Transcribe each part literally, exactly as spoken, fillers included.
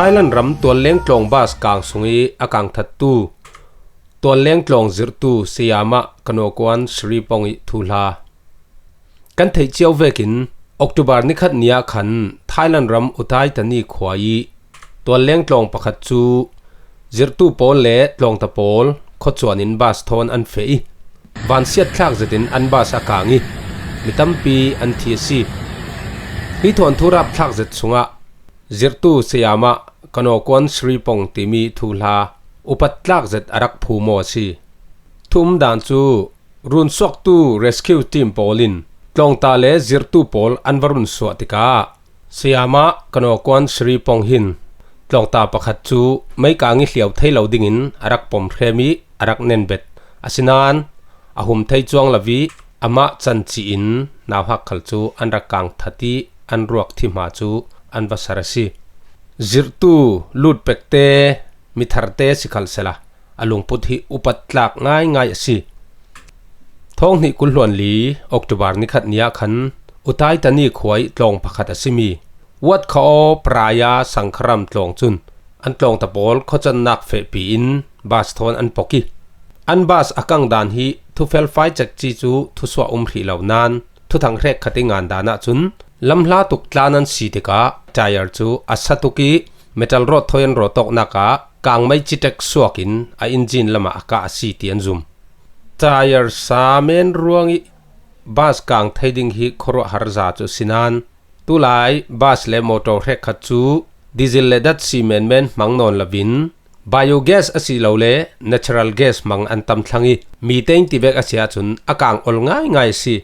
Thailand ram Tualleng tlawng bus kang sung i a kang thattu Tualleng tlawng zirhtu Sayama Kanokuan Sripong i thuhla. Kan theih ciau vekin October ni khat ni ah khan Thailand ram Utai Thani khua i Tualleng tlawng pakhat cu zirhtu pawl le tlawngta pawl khuacuan in bus thawn an feh i vansiat thlak zetin an bus a kang i mi tampi an thi a si. Hi thawn thu rap thlak zet sungah zirhtu Sayama Kanokuan Sripong timi thuhla upat tlak zet a rak phumaw a si. Thu um dan cu runsuaktu rescue team pawl in tlawngta le zirhtu pawl an va runsuah tikah Sayama Kanokuan Sripong hin tlawngta pakhat cu meikang i hliau thei lo dingin a rak pom hrem i a rak nen bet. Asinain a hum thei cuang lo i amah can ci in nauhak khal cu an rak kang that i an ruak thi hma cu an va ser a si. Zirhtu lut pekte, mitharte si khal sela a lungput hi upat tlak ngaingai a si. Thawng hnih kul hluan li October ni khat ni ah khan Utai Thani khua i tlawng pakhat a simi Wat Kha Aw Praya Sangkharam tlawng cun an tlawngta pawl khuacannak fehpi in bus thawn an pok i an bus a kang dan hi thufel fai cekci cu thusuah um hrih lo nain thuthang hrek khat i ngan dan ah cun lamhla tuk tlan an si tikah tyre cu a sa tuk i metal road thawi an rawt awknak ah kangmei citek suak in a engine lamah a kah a si ti an zum. Tyre sa men ruang i bus kang thei ding hi khuaruah har za cu a si nain tulai bus le motor hrekkhat cu diesel le datsi menmen hmang nawn lovin biogas asilole natural gas hmang an tam thlang i mi tein tivek a si ahcun a kang ol ngaingai a si.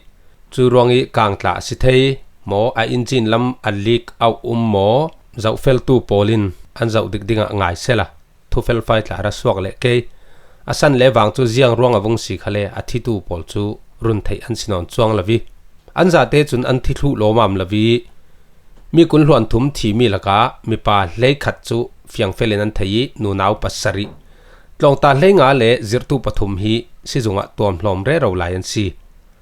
Cu ruang i kang tla a si thei maw, a engine lam a leak out um maw, zohfeltu pawl in an zoh dik dingah ngai sela thufel fai tla ra suak leh kei. A san le vang cu ziang ruang a vung si khale a thitu pawl cu run theih an si nawn cuang lo i an zate cun an thi thluh lawmam lo i mi kul hluan thum thimi lakah mipa hleikhat cu fiangfel in an thei i nunau pasarih, tlawngta hleinga le zirhtu pathum hi sizung ah tuamhlawm rero lai an si.